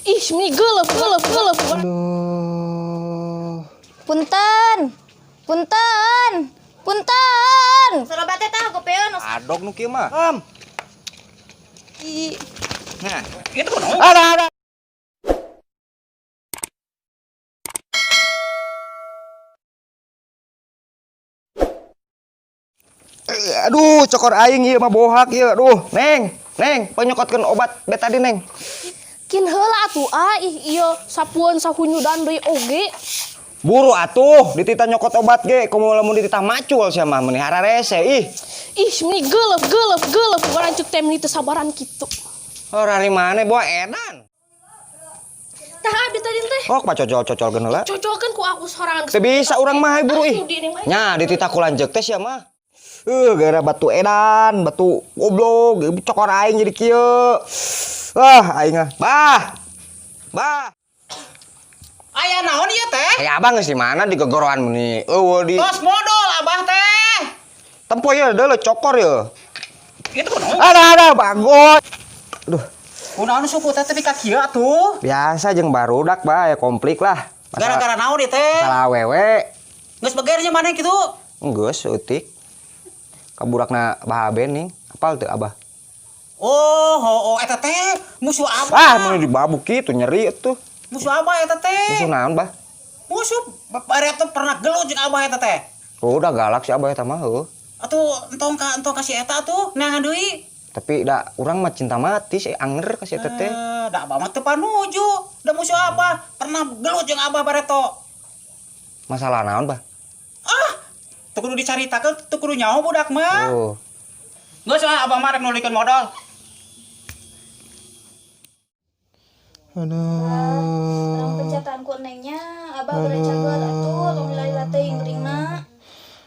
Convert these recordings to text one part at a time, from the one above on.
Ih, meni geuleuh geuleuh geuleuh. Aduh. Punten. Punten. Punten. Sorobat teh tah gopeun. Adog nu kieu mah. Ih, Nah, itu kunaon? Ada ada. Aduh, cokor aing ieu mah bohak ieu. Aduh, Neng, Neng, penyokotkeun obat betadine, Neng. Kin heula atuh ah, ih ieu sapueun sahunyudan deui oge. Buru atuh, dititah nyokot obat ge, komo lamun dititah macul sia mah meuni hararese ih. Ih, meni geuleuh geuleuh geuleuh lanceuk teh meni teu sabaran kitu. Oh, rari maneh bawa edan. Tah abi tadi teh Oh, pacocol-cocol heula. cocokeun ku aku sorangan. Teu bisa urang mah buru ih. Atuh, di ini mah. Nya dititah ku lanceuk teh sia mah. Gara batu edan, batu goblok, cokor aing jadi kieu. Ah, aing ah. Bah. Bah. Aya naon ieu teh? Aya abang geus di mana di gegoroan meuni. Eueuh di Tos modol abah teh. tempo ye deuleu cokor ye. Itu kunaon? Ada ada bagus. Aduh, Kunaon suku teh tapi ka kieu atuh? biasa jeung barudak bah ya konflik lah. Gara-gara naon ieu teh? Masalah awewe Geus begernya maneh kitu. geus eutik. Kaburakna bahaben ning, apal teu abah? Oh, oh, eta teh musuh abah. Ah, mun dibabuk kitu nyeri atuh. Musuh abah eta teh. Musuh naon bah? Musuh bareto pernah gelut jeung abah eta teh. Oh, udah galak si abah eta mah heuh. Atuh entong ka entong ka si eta atuh neangan deui. Tapi da urang mah cinta mati sih anger ka si eta teh. Da abah mah teu panuju. Da musuh abah pernah gelut jeung abah bareto. Masalah naon bah? Ah, teu kudu dicaritakeun, teu kudu nyaho budak mah. Oh. Geus ah abah mah rek nuluykeun modal. Aduh. Pencetan ku nengnya, abah bere cager atuh tong lila-lila teuing geuringna.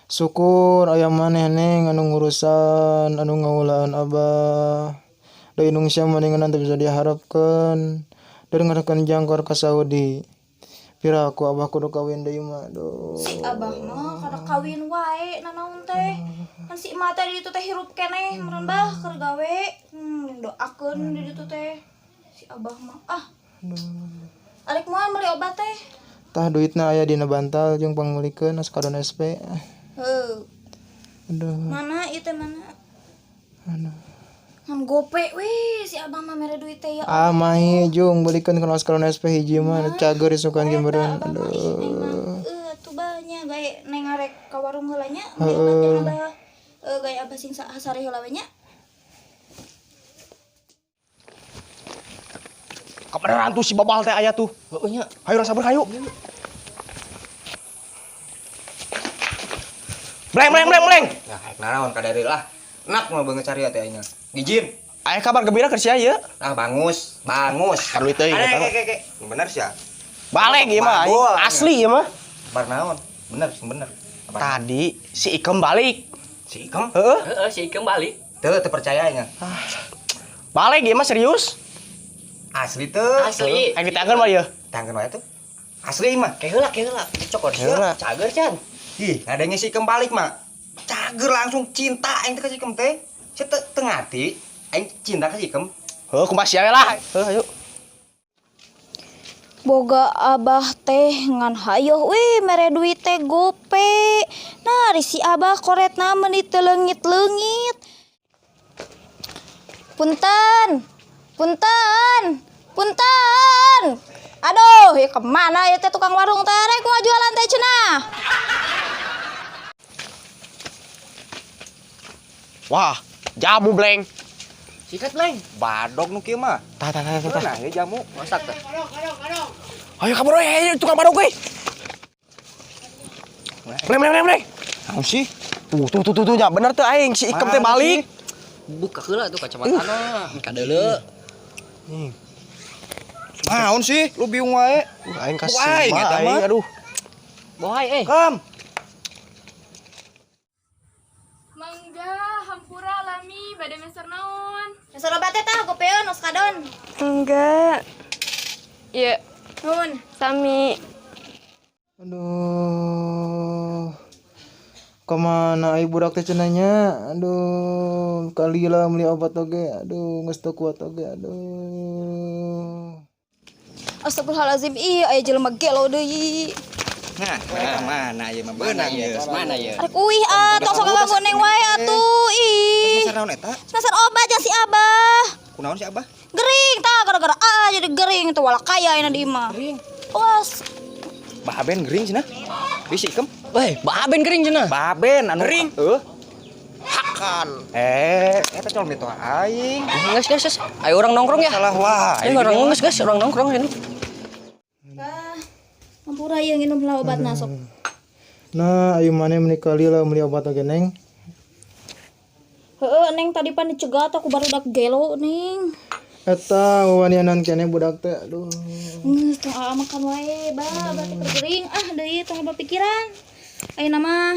Syukur aya maneh Neng anu ngurusan, anu ngaulaan abah. Da indung sia mendingan teu bisa diharapkeun. Dari ngarekeun jangkor ka Saudi. Pira aku abah kudu kawin deui mah aduh. Si abah mah kada kawin wae nanaon teh. Kan si emak teh di ditu teh hirup keneh meureun bah keur gawe. Doakeun di ditu teh. Si abah mah ah. Arek moal meuli obat teh. Tah duitna aya dina bantal jeung pangmeulikeun oskadon SP. Heuh. Aduh. Mana ieu teh mana? Aduh. Ngan gope we si abah mah mere duit teh ya. Ah mahi jung beulikeun kana oskadon SP hiji mah cager isukan ge meureun. Abah mah ih neng mah Aduh. Atuh banyak gae neng arek ka warung heula nya meuli obat jeung abah. Gae abah sing sare heula we nya. Kebenaran tuh si babal teh aya tuh. Heueuh nya. Hayu urang sabar hayu. Bleng bleng bleng bleng. Nah, haek naraon ka dari lah. Enak mah beungeut cari teh aing. Gijin. Aya kabar gembira keur sia ieu. Ah, bangus, bangus. Kaduit teuing Ada, eta mah. ke, ke, ke. Bener sia. Balik ieu mah aing. Bagol, aing. Asli ieu mah. Bar naon? Bener, sing bener. Kabar naon? Tadi si Ikem balik. Si Ikem? Heeh. Heeh, si Ikem balik. Teu teu percaya aing. Balik ieu mah serius. Asli teu. Asli. Aing ditangkeun mah ieu. Tangkeun wae tuh. Asli mah. Kayak heula, kayak heula. Cokor Heula. sia. Cager can. Ih, ngadengnya si Ikem balik mah. Cager langsung cinta aing teh ka si Ikem teh. Sia teu teu ngarti aing cinta ka si Ikem. Heuh, kumaha sia we lah. Heuh, ayo. Boga abah teh ngan hayoh we mere duit teh gope. Nah, ari si abah koretna meuni teu leungit-leungit. Punten. Punten. Punten. Aduh, ya kemana ya teh tukang warung teh rek mau jualan teh cenah. Wah, jamu bleng. Sikat bleng. Badog nu kieu mah. Tah tah tah tah. Nah, ya jamu. Masak teh. Ayo kabur we, ayo tukang badog we. Bleng bleng bleng bleng. Naon sih? Tuh tuh tuh tuh, tuh nya bener teu aing si Ikem teh Mana balik. Buka heula tuh kacamatana. Kadeuleu. Naon sih? Lu bingung wae. Aing kasih Aing eta aing mah. aduh. Bohai eh. Kam. Mangga, hampura lami, bade meser naon? Meser obat teh tah gopeun oskadon. Enggak. Iya, Nun. sami. Aduh. Kemana ai budak teh cenah nya? Aduh, kalila meuli obat oge. Aduh, geus teu kuat oge. Aduh. Astagfirullahalazim, ih aya jelema gelo deui. Nah, mereka mana ieu mah beunang ieu. Mana ya? Arek uih ah, tong sok ngaganggu Neng wae atuh. Ih. Meser naon eta? Meser obat jeung si Abah. Kunaon si Abah? Gering tah gara-gara ah jadi gering tuh wala kaya ayeuna di imah. Gering. Awas. Baben gering cenah. Bisi ikem. Weh, baben gering cenah. Baben anu Gering. Heuh. Hakan. Eta calon mitoha aing. Geus geus geus. Ayo orang nongkrong ya. Salah wae. Ayo orang geus geus orang nongkrong ini. Bah, hampura ieu nginum lah obatna sok. Nah, ayo maneh meuni lila meuli obat oge Neng. Heeh, Neng tadi pan dicegat aku barudak gelo, Neng. Eta wanianan keneh budak teh. Aduh. Geus tong aa makan wae, bah, berarti keur gering. Ah, deui tong loba pikiran. Ayeuna mah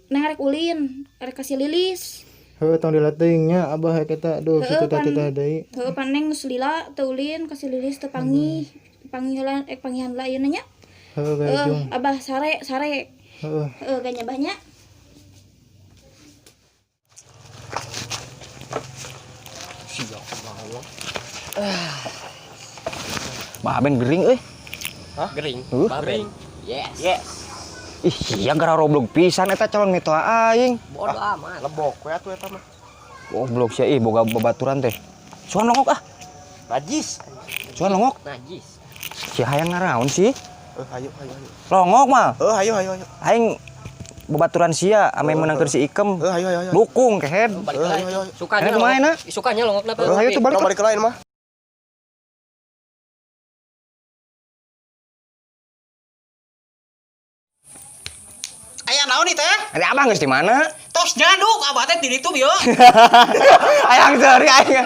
Neng arek ulin, arek kasih lilis. Heuh, tong dilatih nya abah eta aduh Heuh, kitu pan. teh teh deui. Heuh, pan Neng geus lila teu ulin kasih lilis teu panggih. Panggih heula ek panggihan heula ayeuna nya. Heuh, gajung. Heuh, abah sare, sare. Heuh. Heuh, ganya banyak. Baben gering euy. Gering. Heuh. Baben. Yes. Yes. Ih, sia gara roblok pisan eta calon mitoha aing. Bodoh amat. Lebok we atuh eta mah. Goblok sia ih boga babaturan teh. Suan longok ah. Najis. Suan longok. Najis. Si hayang naraon sih? Hayu hayu hayu. Longok mah. Hayu hayu hayu. Aing babaturan sia ame meunangkeun si Ikem. Hayu hayu hayu. Dukung kehed. Balik Ayo, ayo, lagi. ayo. Sukanya Enak kumaha, longok. Sukanya longok lah. Ayo tuh balik. Urang balik ke lain mah. Aya naon nih teh? Ada abang geus di mana? Tos nyanduk abah teh di ditu bieu. Ayang seuri aing.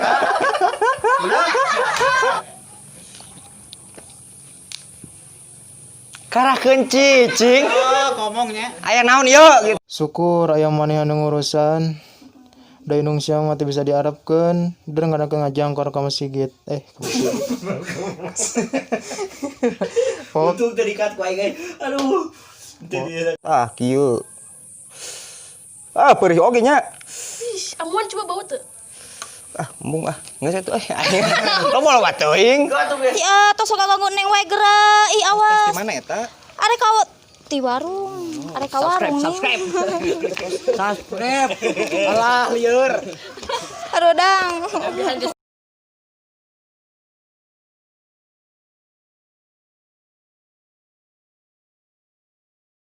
Karahkeun cicing. Heuh, ngomongnya. Aya naon ieu gitu. Syukur aya maneh anu ngurusan. Da indung sia mah teu bisa diharapkeun, der ngadakeun ngajangkor ka masjid. Ka masjid. Pok, Untung teu dikat ku aing euy. Aduh. Ah, kieu. Ah, perih oge nya. Ih, amuan coba bau teu. Ah, embung ah. Geus atuh euy. Aing. Lo mau loba teuing. Ih, ah, tong sok ngaganggu Neng wae geura. Ih, awas. Di mana eta? Arek ka ti warung, arek ka warung. Neng. Subscribe. Subscribe. Alah lieur. Aduh, dang.